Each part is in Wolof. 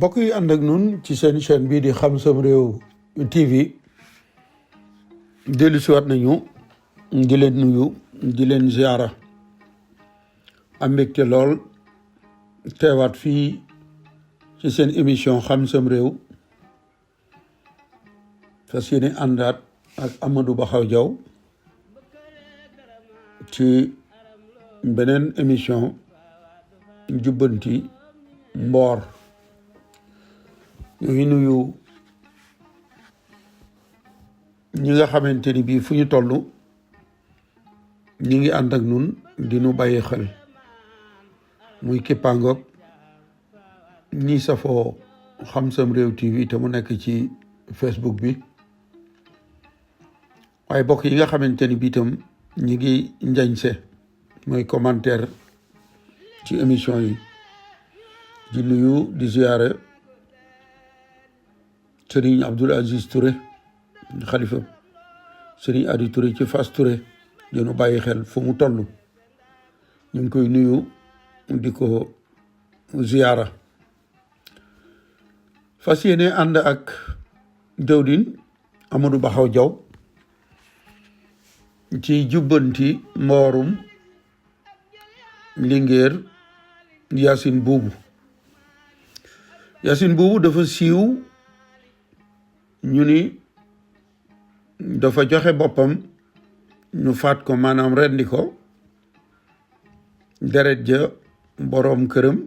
mbokk yi ànd ak nun ci seen chaîne bii di Xam Sam Reew Tv dellu siwaat nañu di leen nuyu di leen ziara am mbégte lool teewaat fii ci seen émission Xam Sam Reew fas yéene àndaat ak Amadou Bakhaw Diaw ci beneen émission Jubbanti Mboor ñu ngi nuyu ñi nga xamante ni bii fu ñu toll ñi ngi ànd ak nun di nu bàyyi xel muy kippaangoog ñi safoo Xam Sam Reew TV te mu nekk ci Facebook bi waaye bokk yi nga xamante ni bii tam ñi ngi njañse mooy commentaire ci émission yi di nuyu di ziyaare Serigne Abdoul Aziz Touré xalifa Serigne Adi Touré ci Fass Touré dinu bàyyi xel fu mu toll ñu ngi koy nuyu di ko ziyaara fas yéene ànd ak dëwdin Amadou Bakhaw Diaw ci jubbanti mboorum Lingeer Yaasiin Buubu Yaasiin Buubu dafa siiw ñu ni dafa joxe boppam ñu faat ko maanaam rendi ko deret ja boroom këram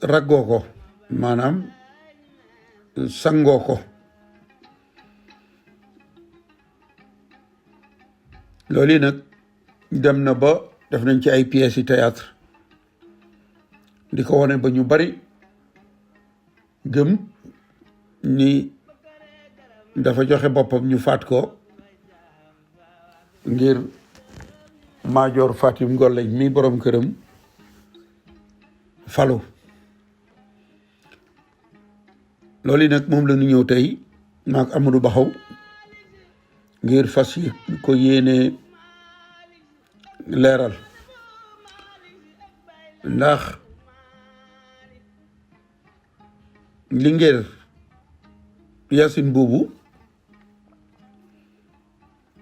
raggoo ko maanaam sangoo ko loolu nag dem na ba def nañ ci ay pièces yi théâtre di ko wane ba ñu bari gëm ni dafa joxe boppam ñu faat ko ngir Maajoor Fatim Golleñ mi borom këram falu loolu nag moom la ñu ñëw tey maak Amadou Bakhaw ngir fas yi ko yéene leeral ndax Lingeer Yaasiin Buubu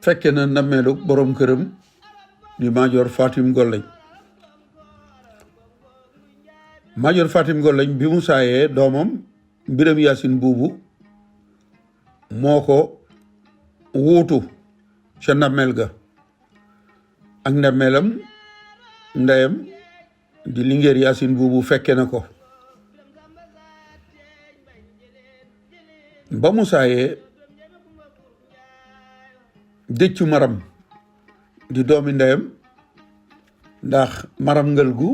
fekke na nammeelu borom këram di Maajoor Fatim Golleñ Maajoor Fatim Golleñ bi mu saayee doomam Biram Yaasiin Buubu moo ko wuutu ca nammeel ga ak nammeelam ndeyam di Lingeer Yaasiin Buubu fekke na ko ba mu saayee dëccu maram di doomi ndeyam ndax maram ngël gu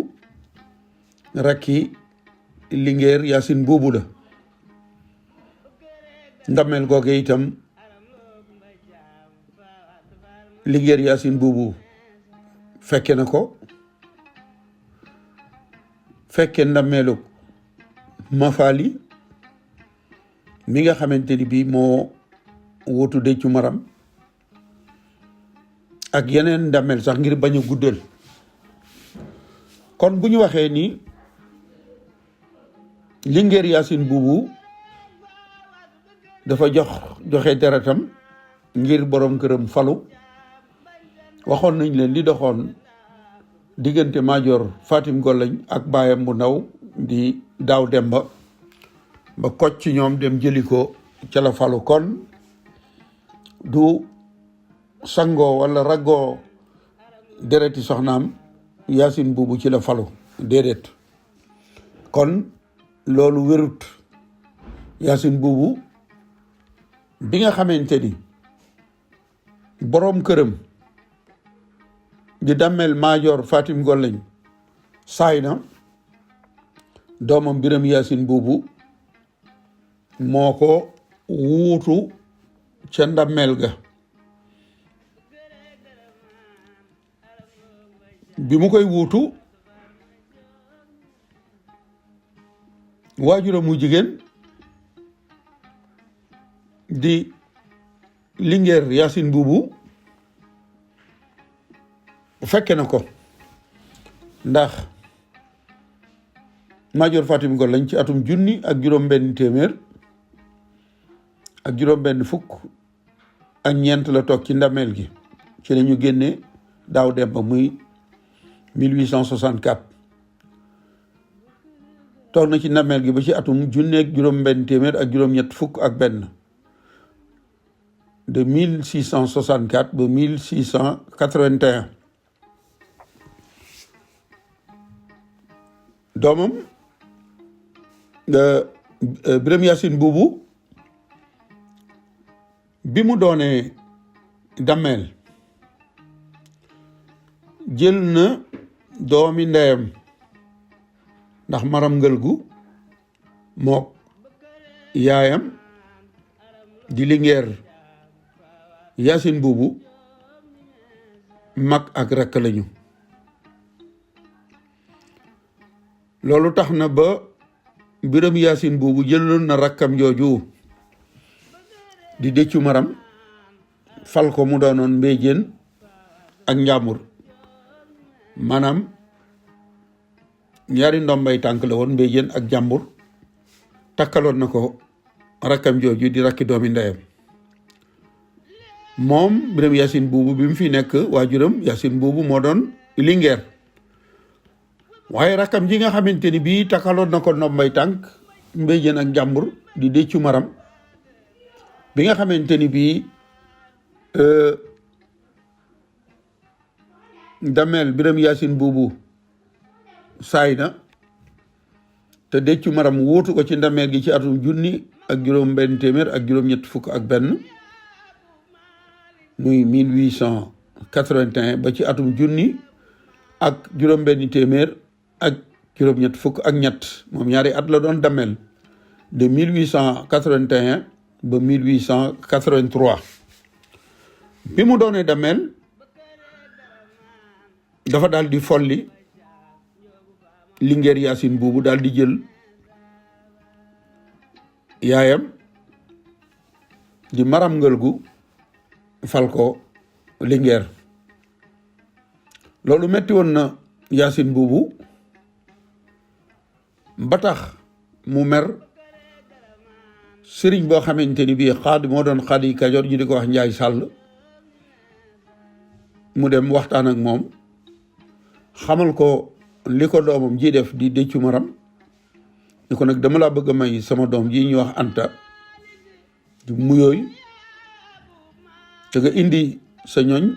rakki Lingeer Yaasiin Buubu la ndameel googe itam Lingeer Yaasiin Buubu fekke na ko fekke ndammeelu Mafaali mi nga xamante ni bii moo wutu dëccu maram ak yeneen ndamel sax ngir bañ a guddal kon bu ñu waxee ni Lingeer Yaasiin Buubu dafa joxe deretam ngir borom këram falu waxoon nañ leen li doxoon diggante Maajoor Fatim Golleñ ak baayam bu ndaw di Daaw Demba ba kocc ñoom dem jëli ko ca la falu kon du sangoo walla raggoo dereti soxnaam Yaasiin Buubu ci la falu déedéet kon loolu wérut Yaasiin Buubu bi nga xamante ni boroom këram di dammel Maajoor Fatim Golleñ saay na doomam Biram Yaasiin Buubu moo ko wuutu ca ndammeel ga bi mu koy wuutu waajuram mu jigéen di Lingeer Yaasiin Buubu fekke na ko ndax Madior Fatim Ngol lañ ci atum junni ak juróom-benn téeméer ak juróom-benn fukk ak ñeent la toog ci ndameel gi ci la ñu génnee daaw dem ba muy 1864 toog na ci ndameel gi ba ci atum junni ak juróom-benn téeméer ak juróom-ñett fukk ak benn de 1664 ba 1681 doomam Lingeer Yaasiin Buubu bi mu doonee dammeel jël na doomi ndeyam ndax maram ngëlgu mook yaayam di Lingeer Yaasiin Buubu mag ak rakk lañu loolu tax na ba Lingeer Yaasiin Buubu jëloon na rakkam jooju di Déccu Maram fal ko mu doonoon mbéjéen ak njàmbur maanaam ñaari ndombay tànk la woon mbéjéen ak jàmbur takkaloon na ko rakkam jooju di rakki doomi ndeyam moom Lingeer Yaasiin Buubu bi mu fi nekk waajuram Yaasiin Buubu moo doon Lingeer waaye rakkam ji nga xamante ni bii takkaloon na ko ndombay tànk mbéjéen ak jàmbur di Déccu Maram bi nga xamante ni bii dameel Lingeer Yaasiin Buubu saay na te Déccu Maram wuutu ko ci ndameel gi ci atum junni ak juróom-benn téeméer ak juróom-ñett fukk ak benn muy 1881 ba ci atum junni ak juróom-benn téeméer ak juróom-ñett fukk ak ñett moom ñaari at la doon dameel de 1881 ba 1883 bi mu doonee dameel dafa daal di folli Lingeer Yaasiin Buubu daal di jël yaayam di maram ngëlgu fal ko Lingeer loolu metti woon na Yaasiin Buubu ba tax mu mer sëriñ boo xamante ni bii moo doon xaadi Kajoor ñu di ko wax Njaay Sàll mu dem waxtaan ak moom xamal ko li ko doomam ji def di Déccu Maram ni ko nag dama laa bëgg a may sama doom ji ñuy wax Anta di muyooy te nga indi sa ñooñ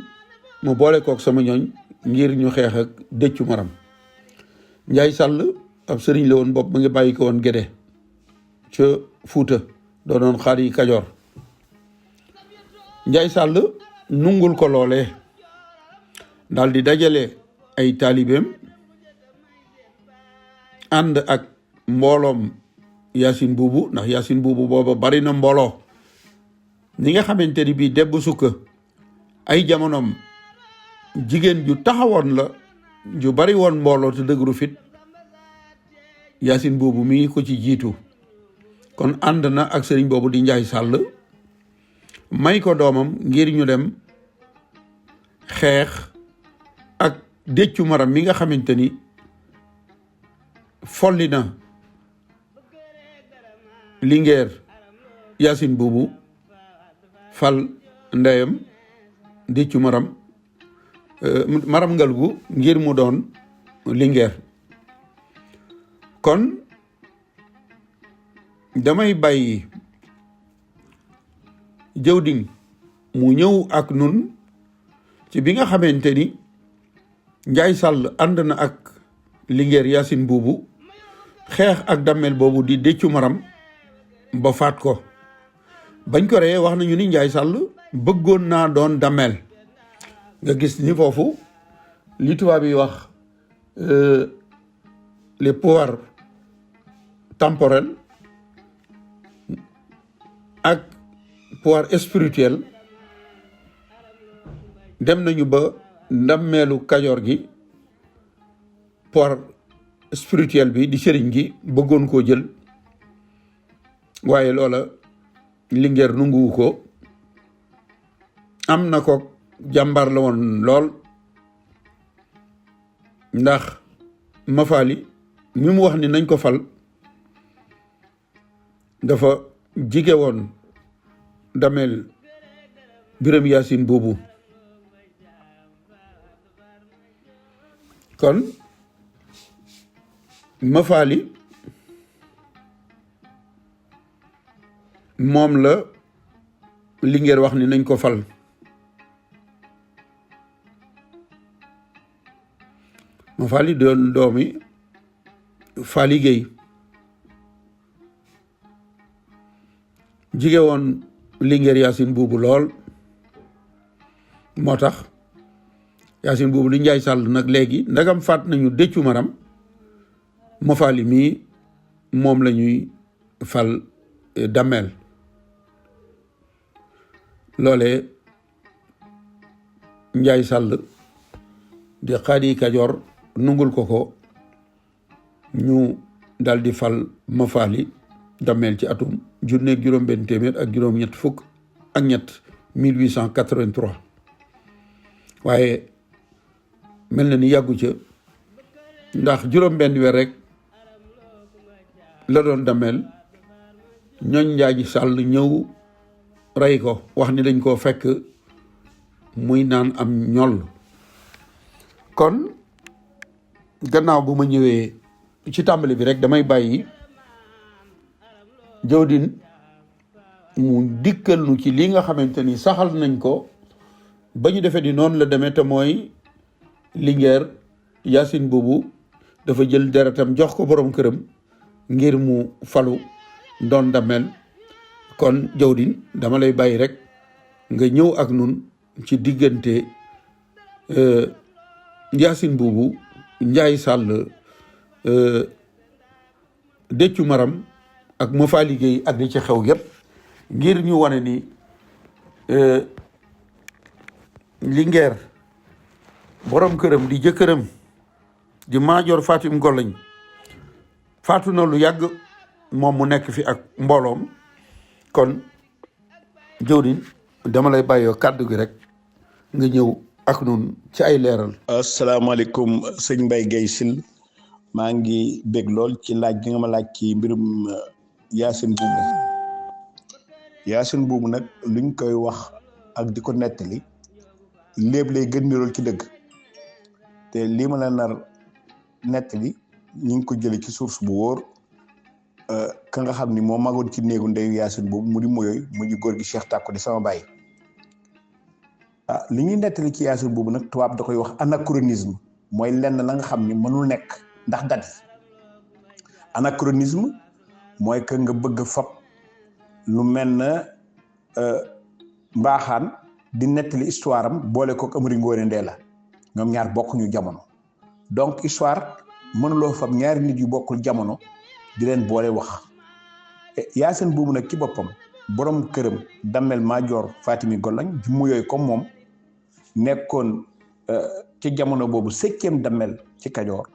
mu boole kook sama ñooñ ngir ñu xeex ak Déccu Maram Njaay Sàll ab sëriñ la woon bopp ma ngi bàyyi ko woon Gédé ca Fuuta doonoon xaadi Kajoor Njaay Sàll nungul ko loolee daal di dajale ay taalibeem ànd ak mbooloom Yaasiin Buubu ndax Yaasiin Buubu booba bari na mbooloo ñi nga xamante ni bii debb sukka ay jamonoom jigéen ju taxawoon la ju bari woon mbooloo te dëgru fit Yaasiin Buubu mi ko ci jiitu kon ànd na ak sëriñ boobu di Njaay Sàll may ko doomam ngir ñu dem xeex ak Déccu Maram mi nga xamante ni folli na Lingeer Yaasiin Buubu fal ndeyam Déccu Maram maram ngalgu ngir mu doon Lingeer kon damay bàyyi jëwdiŋ mu ñëw ak nun ci bi nga xamante ni Njaay Sàll ànd na ak Lingeer Yaasiin Buubu xeex ak dammel boobu di Déccu Maram ba faat ko bañ ko reyee wax nañu ni Njaay Sàll bëggoon naa doon dammel nga gis ni foofu li tubaab yi wax les pouvoirs temporels ak pouvoir spirituel dem nañu ba ndammeelu Kajoor gi pouvoir spirituel bi di sëriñ gi bëggoon koo jël waaye loola Lingeer nunguwu ko am na ko jàmbaar la woon lool ndax Mafaali mi mu wax ni nañ ko fal dafa jige woon dameel Biram Yaasiin Buubu kon ma faali moom la Lingeer wax ni nañ ko fal ma faali doon doomi Faali Géey jige woon Lingeer Yaasiin Buubu lool moo tax Yaasiin Buubu li Njaay Sàll nag léegi ndagam faat nañu Déccu Maram ma faali mii moom la ñuy fal dameel loole Njaay Sàll di xaadi Kajoor nungul ko ñu dal di fal ma faali dameel ci atum junneeg juróom-benn téeméer ak juróom-ñett fukk ak ñett 1883 waaye mel na ni yàggu ca ndax juróom-benn weer rek la doon dameel ñooñ Njaaji Sàll ñëw rey ko wax ni dañ koo fekk muy naan am ñoll kon gannaaw bu ma ñëwee ci tàmbali bi rek damay bàyyi jawdin mu dikkal nu ci li nga xamante ni saxal nañ ko ba ñu defee ni noonu la demee te mooy Lingeer Yaasiin Buubu dafa jël deretam jox ko borom këram ngir mu falu doon dameel kon jawdin dama lay bàyyi rek nga ñëw ak nun ci diggante Yaasiin Buubu Njaay Sàll Déccu Maram ak ma faa liggéey ak li ci xew yépp ngir ñu wane ni Lingeer borom këram di jëkkëram di Maajoor Fatim Goloñ faatu na lu yàgg moom mu nekk fi ak mbooloom kon jawdin dama lay bàyyoo kàddu gi rek nga ñëw ak nun ci ay leeral. asalaamaaleykum sëñ Mbaye Guèye Sil maa ngi bég lool ci laaj gi nga ma laaj ci mbirum Yaasiin Buubu Yaasiin Buubu nag luñ koy wax ak di ko nettali léeb lay gën nirool ci dëgg te lii ma la nar nettali ñu ngi ko jële ci source bu wóor ka nga xam ni moo magoon ci néegu ndeyu Yaasiin Buubu mu di moyooy mu di góor gi Cheikh Tàkko di sama baay li ñuy nettali ci Yaasiin Buubu nag tubaab da koy wax anachronisme mooy lenn la nga xam ni mënul nekk ndax dat yi anachronisme mooy que nga bëgg fab lu mel na mbaaxaan di nettali histoire am boole kook Amari Ngoone Ndeela ñoom ñaar bokkuñu jamono donc histoire mënuloo fab ñaari nit yu bokkul jamono di leen boole wax Yaasiin Buubu nag ci boppam borom këram Damel Maajoor Fatimi Goloñ ju muyooy comme moom nekkoon ci jamono boobu 7e Damel ci Kajoor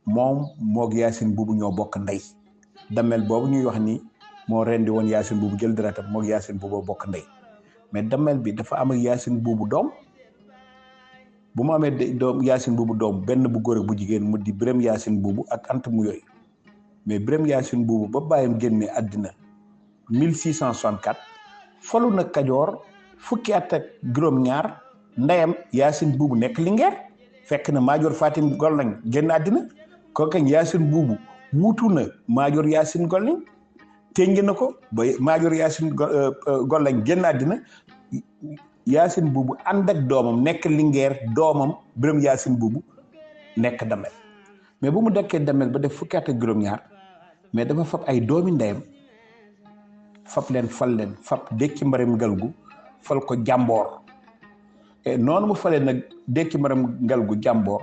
moom moog Yaasiin Buubu ñoo bokk ndey Damel boobu ñuy wax ni moo rendi woon Yaasiin Buubu jël deretam moog Yaasiin Buubu bokk ndey mais Damel bi dafa am ak Yaasiin Buubu doom bu mu amee doom Yaasiin Buubu doom benn bu góor ak bu jigéen mu di Biram Yaasiin Buubu ak Anta Muyooy mais Biram Yaasiin Buubu ba bàyyam génne àddina 1664 falu na Kajoor fukki at ak juróom-ñaar ndeyam Yaasiin Buubu nekk Lingeer fekk na Maajoor Fatim Goloñ génn àddina kooku Yaasiin Buubu wuutu na Maajoor Yaasiin Goloñ ténj na ko ba Maajoor Yaasiin Goloñ génn àddina Yaasiin Buubu ànd ak doomam nekk Lingeer doomam Biram Yaasiin Buubu nekk Damel mais bu mu dekkee Damel ba def fukki at ak juróom-ñaar mais dafa fab ay doomi ndeyam fab leen fab Décci Maram Ngalgu fal ko Jàmboor noonu mu falee nag Décci Maram Ngalgu Jàmboor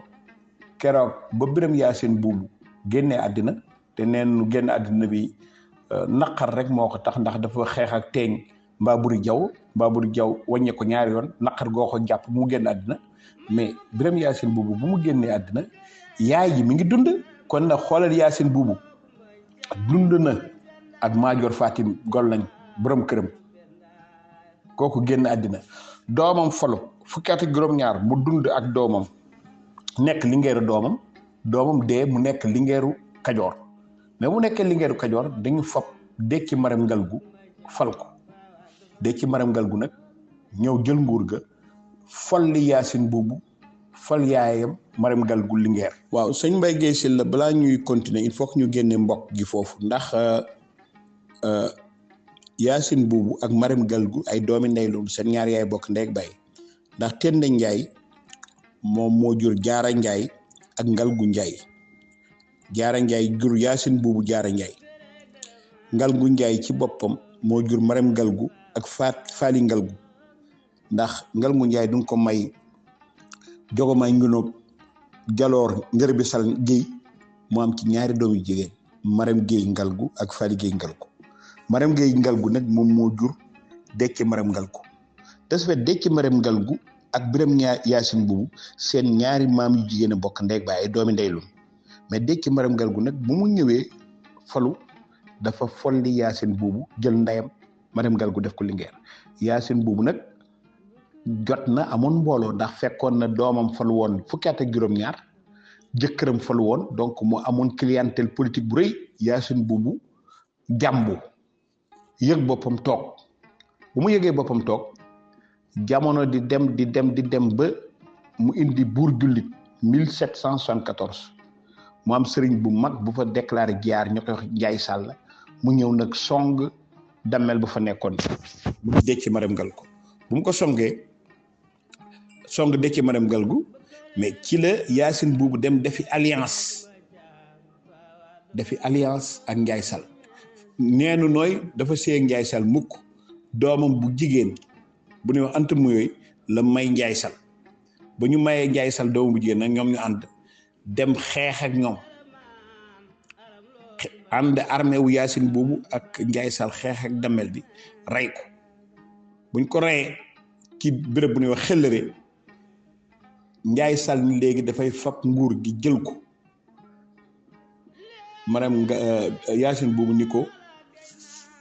keroog ba Biram Yaasiin Buubu génnee àddina te neen génn àddina bi naqar rek moo ko tax ndax dafa xeex ak teeñ Mbaaburi Jaw wàññe ko ñaari yoon naqar goo ko jàpp mu génn àddina mais Biram Yaasiin Buubu bu mu génnee àddina yaay ji mi ngi dund kon nag xoolal Yaasiin Buubu dund na ak Maajoor Fatim Goloñ borom këram kooku génn àddina doomam falu fukki at ak juróom-ñaar mu dund ak doomam nekk Lingeeru doomam dee mu nekk Lingeeru Kajoor mais bu nekkee Lingeeru Kajoor dañu fab Déthié Maram Ngalgou fal ko Déthié Maram Ngalgou nag ñëw jël nguur ga folli Yaasiin Buubu fal yaayam Maram Ngalgou Lingeer. waaw sëñ Mbaye Guèye Sylla balaa ñuy continuer il faut que ñu génne mbokk gi foofu ndax Yaasiin Buubu ak Maram Ngalgou ay doomi ndey loolu seen ñaar yaay bokk ndey ak baay ndax Tende Njaay moom moo jur Jaara Njaay ak Ngalgou Njaay Jaara Njaay jur Yaasiin Buubu Jaara Njaay Ngalgou Njaay ci boppam moo jur Maram Ngalgou ak Faali Ngalgou ndax Ngalgou Njaay du ko may jogomaay ngunoog jaloor ngër bi sal géey mu am ci ñaari doom yu jigéen Maram Géey Ngalgou ak Faali Géey Ngalgou Maram Géey Ngalgou nag moom moo jur Déthié Maram Ngalgou de ce fait Déthié Maram Ngalgou ak Biram Yaasiin Buubu seen ñaari maam yu jigéen a bokk ndey baay ay doomi ndey lu mais Déthié Maram Ngalgou nag bu mu ñëwee falu dafa folli Yaasiin Buubu jël ndeyam Maram Ngalgou def ko Lingeer Yaasiin Buubu nag jot na amoon mbooloo ndax fekkoon na doomam falu woon fukki at ak juróom-ñaar jëkkëram falu woon donc moo amoon clientèle politique bu rëy Yaasiin Buubu jàmbu yëg boppam toog bu mu yëgee boppam toog jamono di dem ba mu indi buur jullit 1774 mu am sëriñ bu mag bu fa déclaré jiyaar ñu koy wax Njaay Sàll mu ñëw nag song dammel bu fa nekkoon bu mu Déthié Maram Ngalgou bu mu ko songee song Déthié Maram Ngalgou mais ci la Yaasiin Buubu dem defi alliance ak Njaay Sàll neenu nooy dafa séy Njaay Sàll mukk doomam bu jigéen bu ñuy wax Anta Muyoy la may Njaay Sàll ba ñu mayee Njaay Sàll doomam bu jigéen nag ñoom ñu ànd dem xeex ak ñoom ànd armée wu Yaasiin Buubu ak Njaay Sàll xeex ak dammel bi rey ko buñ ko reyee ci béréb bu ñuy wax xëllëre Njaay Sàll ni léegi dafay fab nguur gi jël ko maanaam Yaasiin Buubu ni ko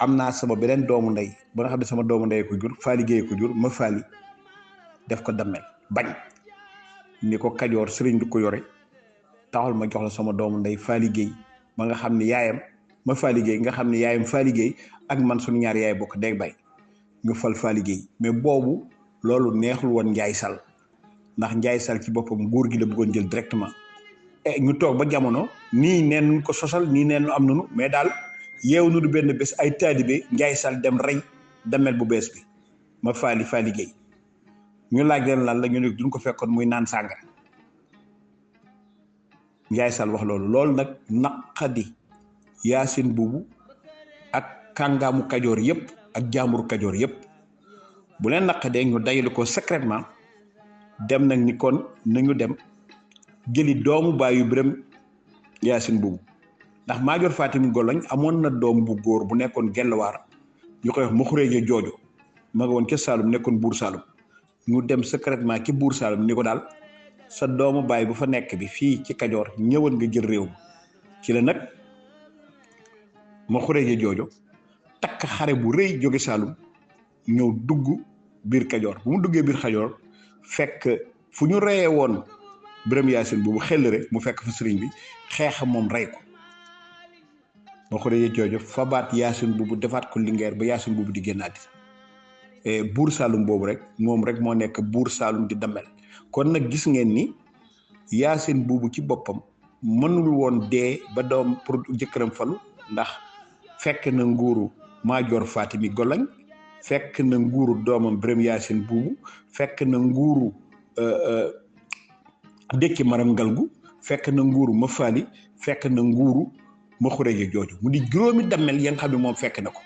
am naa sama beneen doomu ndey ba nga xam ne sama doomu ndey ko jur Faali Géey ko jur ma faali def ko dammel bañ ni ko Kajoor sëriñ du ko yore taxul ma jox la sama doomu ndey Faali Géey ma nga xam ne yaayam ma Faali Géey nga xam ne yaayam Faali Géey ak man suñu ñaar yaay bokk dégg bay ñu fal Faali Géey mais boobu loolu neexul woon Njaay Sàll ndax Njaay Sàll ci boppam nguur gi la bëggoon jël directement ñu toog ba jamono nii neen ko sosal nii neen am nanu mais daal yeewu nu du benn bés ay taalibe Njaay Sàll dem rey damel bu bees bi ma Faali Géey ñu laaj leen lan la ñu ne duñ ko fekkoon muy naan sàngara Njaay Sàll wax loolu nag naqadi Yaasiin Buubu ak kàngaamu Kajoor yëpp ak jaamburu Kajoor yëpp bu leen naqadee ñu dajalu ko secrètement dem nag ni kon nañu dem jëli doomu baayu Biram Yaasiin Buubu ndax Maajoor Fatim Goloñ amoon na doom bu góor bu nekkoon Gelwaar ñu koy wax ma xureeje joojo ma nga woon ca Saalum nekkoon buur Saalum ñu dem secrètement ki buur Saalum ni ko daal sa doomu baay bu fa nekk bi fii ci Kajoor ñëwoon nga jël réew mi ci la nag ma xureeje joojo takk xare bu rëy jóge Saalum ñëw dugg biir Kajoor bu mu duggee biir Kajoor fekk fu ñu reyee woon Biram Yaasiin Buubu xellëre mu fekk fa sëriñ bi xeex moom rey ko ma xureeje joojo fabaat Yaasiin Buubu defaat ko Lingeer ba Yaasiin Buubu di génn àddina buur Saalum boobu rek moom rek moo nekk buur Saalum di dammel kon nag gis ngeen ni Yaasiin Buubu ci boppam mënul woon dee ba doom pour jëkkëram falu ndax fekk na nguuru Maajoor Faatimi Goloñ fekk na nguuru doomam Biram Yaasiin Buubu fekk na nguuru Déthié Maram Ngalgou fekk na nguuru ma faali fekk na nguuru ma xureeje jooju mu di juróomi dammel ya nga xam ne moom fekk na ko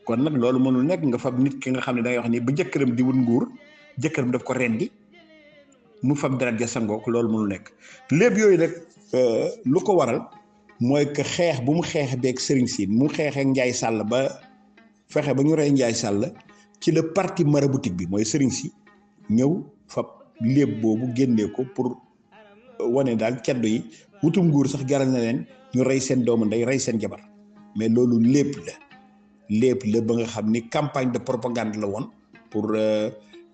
kon nag loolu mënul nekk nga fab nit ki nga xam ne da ngay wax ni ba jëkkëram di wut nguur jëkkëram daf ko rendi mu fab dara ja sangoo ko loolu mënul nekk lépp yooyu nag lu ko waral mooy que xeex bu mu xeex beeg sëriñ si mu xeexee Njaay Sàll ba fexe ba ñu rey Njaay Sàll ci le parti maraboutique bi mooy sëriñ si ñëw fab lépp boobu génnee ko pour wane daal ceddo yi wutum nguur sax jaral na leen ñu rey seen doomu ndey rey seen jabar mais loolu lépp la ba nga xam ni campagne de propagande la woon pour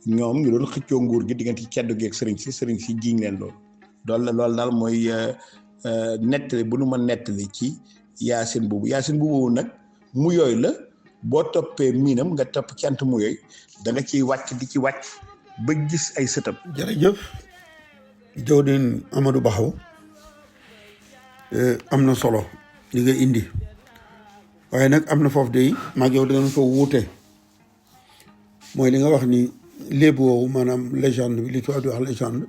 ñoom ñu doon xëccoo nguur gi diggante ceddo gi ak sëriñ si jiiñ leen loolu daal mooy nettali bu nu ma nettali ci Yaasiin Buubu nag mu yooyu la boo toppee miinam nga topp cant mu yooyu da nga ciy wàcc di ci wàcc ba gis ay sëtam. jërëjëf jawdin Amadou Baxaw am na solo li nga indi waaye nag am na foofu de maag yow danañ ko wuute mooy li nga wax ni léebu woowu maanaam légende bi li tubaab di wax légende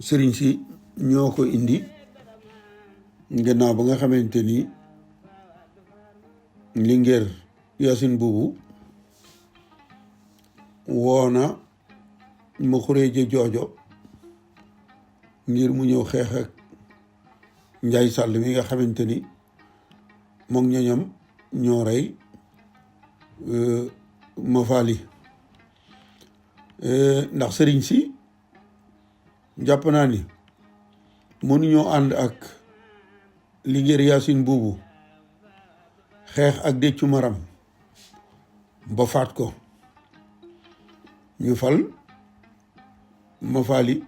sëriñ si ñoo ko indi gannaaw ba nga xamante ni Lingeer Yaasiin Buubu woona ma xureeje joojo ngir mu ñëw xeex ak Njaay Sàll mi nga xamante ni moom ñoñam ñoo rey ma faali ndax sëriñ si jàpp naa ni mënuñoo ànd ak Lingeer Yaasiin Buubu xeex ak Déccu Maram ba faat ko ñu fal ma faali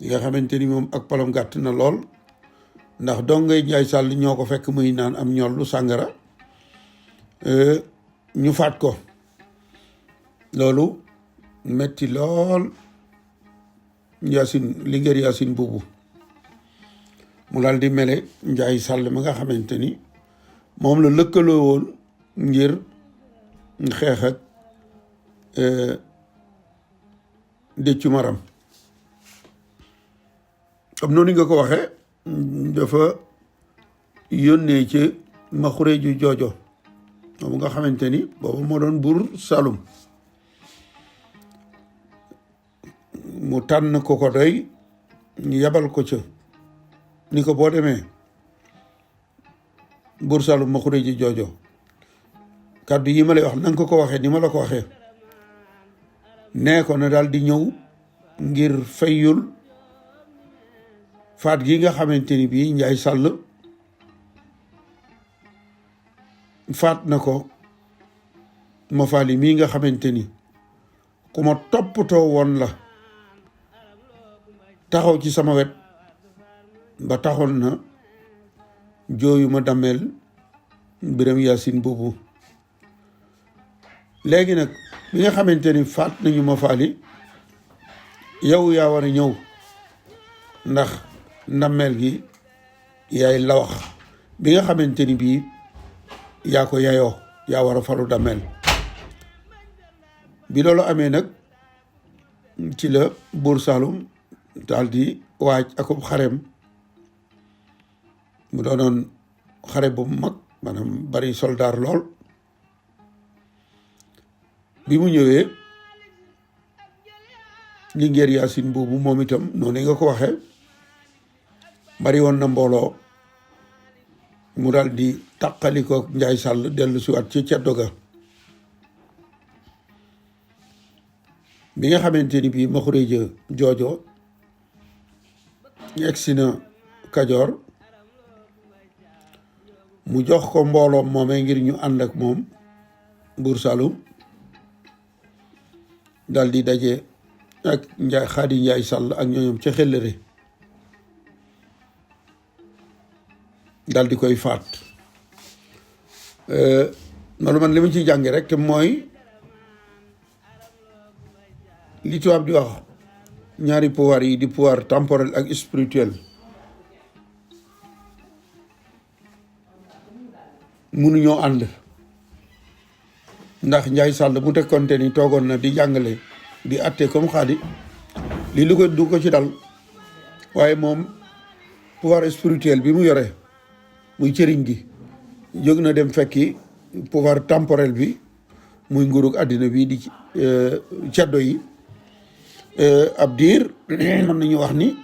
yi nga xamante ni moom ak palam gàtt na lool ndax dongay Njaay Sàll ñoo ko fekk muy naan am ñollu sàngara ñu faat ko loolu metti lool Lingeer Yaasiin Buubu mu daal di mele Njaay Sàll ma nga xamante ni moom la lëkkaloo woon ngir xeex ak Déccu Maram am noonu nga ko waxee dafa yónnee ci ma xureeju joojo moom nga xamante ni boobu moo doon buur Saalum mu tànn ko doy ñu yabal ko ca ni ko boo demee buur Saalum ma xureeju joojo kàddu yi ma lay wax nanga ko waxee ni ma la ko waxee nee ko na daal di ñëw ngir fayul faat gi nga xamante ni bii Njaay Sàll faat na ko ma faali mii nga xamante ni ku ma toppatoo woon la taxaw ci sama wet ba taxoon na jooyu ma dameel Biram Yaasiin Buubu léegi nag bi nga xamante ni faat nañu ma faali yow yaa war a ñëw ndax ndameel gi yaay la wax bi nga xamante ni bii yaa ko yayoo yaa war a falu dameel bi loolu amee nag ci la buur Saalum daal di waaj akub xarem mu doonoon xare bu mag maanaam bari soldaar lool bi mu ñëwee Lingeer Yaasiin Buubu moom itam noonu nga ko waxee bari woon na mbooloo mu daal di taqali ko Njaay Sàll dellu si waat ci ceddo ga bi nga xamante ni bii ma xureeja joojo egsi na Kajoor mu jox ko mbooloo moomee ngir ñu ànd ak moom buur Saalum dal di daje ak Xaadi Njaay Sàll ak ñooñom ca xellëre dal di koy faat loolu man li ma ciy jànge rek te mooy li tubaab di wax ñaari pouvoir yi di pouvoir temporel ak spirituel mënuñoo ànd ndax Njaay Sàll bu tekkoonte ni toogoon na di jàngale di atte comme Xaadi lii lu ko du ko ci dal waaye moom pouvoir spirituel bi mu yore muy cëriñ gi jóg na dem fekki pouvoir temporel bi muy nguurug àddina bi di ceddo yi ab diir mën nañu wax ni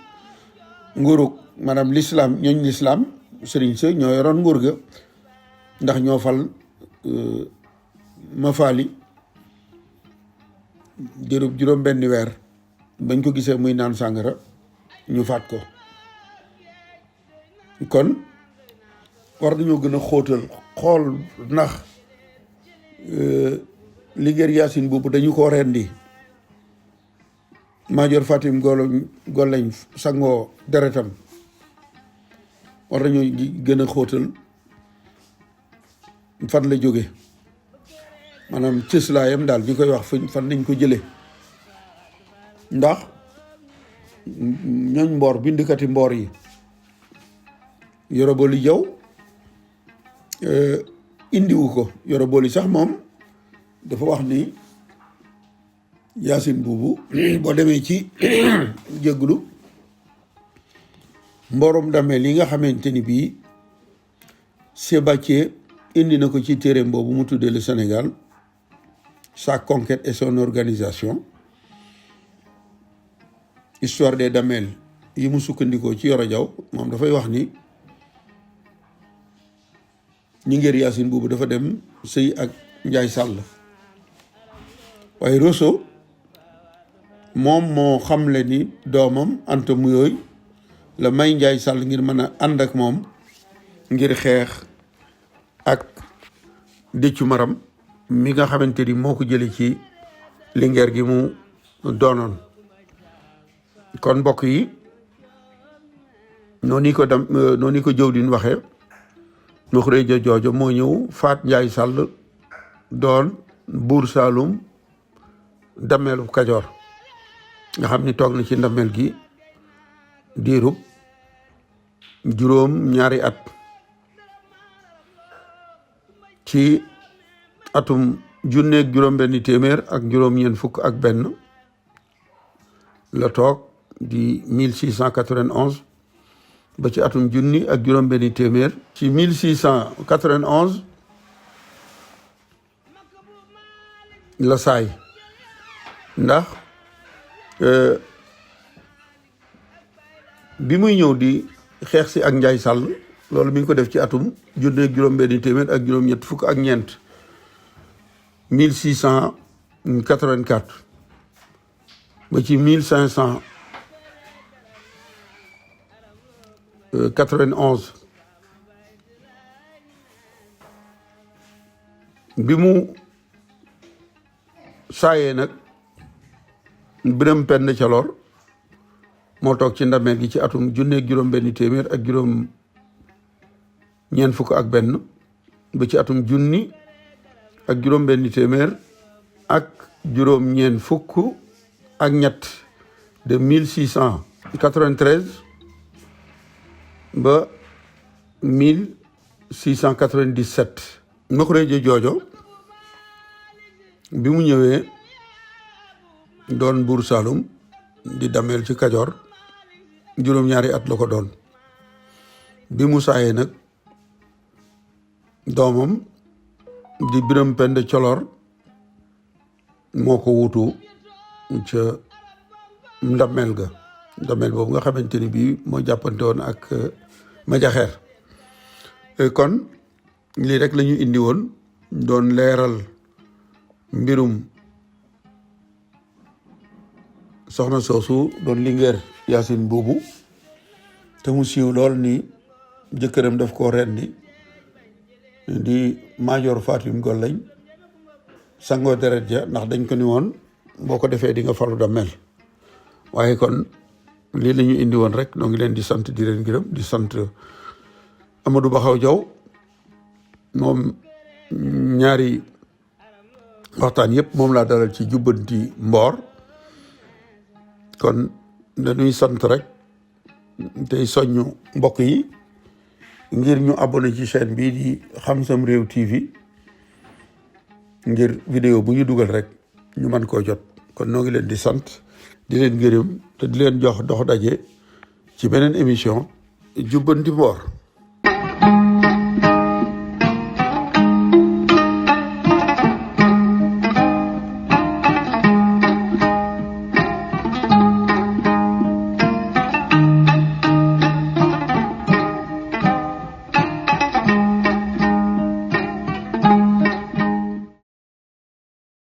nguurug maanaam l'islam ñooñ l'islam sëriñ sa ñoo yoroon nguur ga ndax ñoo fal ma faali jërub juróom benn weer bañ ko gisee muy naan sàngara ñu faat ko kon war nañoo gën a xóotal xool ndax Lingeer Yaasiin Buubu dañu ko rendi Madior Fatim Gollañ sangoo deretam war nañoo gën a xóotal fan la jóge maanaam cëslaayam daal ñu koy wax fan nañ ko jële ndax ñooñ mboor bindikati mboor yi Yoroboli Jaw indiwu ko Yoroboli sax moom dafa wax ni Yaasiin Buubu boo demee ci jégglu mboorom dameel yi nga xamante ni bii Sébastien indi na ko ci téereem boobu mu tuddee le Sénégal sa conquête et son organisation histoire des dameel yi mu sukkandikoo ci Yoro Jaw moom dafay wax ni Lingeer Yaasiin Buubu dafa dem sëy ak Njaay Sàll waaye Rosso moom moo xamle ni doomam Anta Muyooy la may Njaay Sàll ngir mën a ànd ak moom ngir xeex ak Déthiou Maram mi nga xamante ni moo ko jële ci Lingeer gi mu doonoon kon mbokk yi noonu ko jëwdin waxee Nuxuree joojo moo ñëw faat Njaay Sàll doon buur Saalum dameelu Kajoor nga xam ni toog na ci ndamel gi diirub juróom-ñaari at ci atum junneeg juróom-benni téeméer ak juróom-ñeent fukk ak benn la toog di 1691 ba ci atum junni ak juróom-benni téeméer ci 1691 la saay ndax bi muy ñëw di xeex si ak Njaay Sàll loolu mi ngi ko def ci atum junni ak juróom-benni téeméer ak juróom-ñett fukk ak ñeent 1684 ba ci 1591 bi mu saayee nag Biram Pend Caloor moo toog ci ndameel gi ci atum junneeg juróom-benni téeméer ak juróom-ñeent fukk ak benn ba ci atum junni ak juróom-benni téeméer ak juróom-ñeent fukk ak ñett de 1693 ba 1697 Nuxuree joojo bi mu ñëwee doon buur Saalum di dameel ci Kajoor juróom-ñaari at la ko doon bi mu saayee nag doomam di Biram Pend Caloor moo ko wutu ca ndameel ga ndameel boobu nga xamante ni bii moo jàppante woon ak Majaxeer kon lii rek la ñu indi woon doon leeral mbirum soxna soosu doon Lingeer Yaasiin Buubu te mu siiw lool ni jëkkëram daf koo rendi di Madior Fatim Gollañ sangoo deret ja ndax dañ ko ni woon boo ko defee di nga falu damel waaye kon lii la ñu indi woon rek noo ngi leen di sant di leen gërëm di sant Amadou Baxaw Jaw moom ñaari waxtaan yëpp moom laa dalal ci Jubbanti Mboor kon dañuy sant rek tey soññu mbokk yi ngir ñu abonné ci chaîne bii di Xam Sam Reew Tv ngir vidéo bu ñu dugal rek ñu mën koo jot kon noo ngi leen di sant di leen gërëm te di leen jox dox daje ci beneen émission Jubbanti Mboor.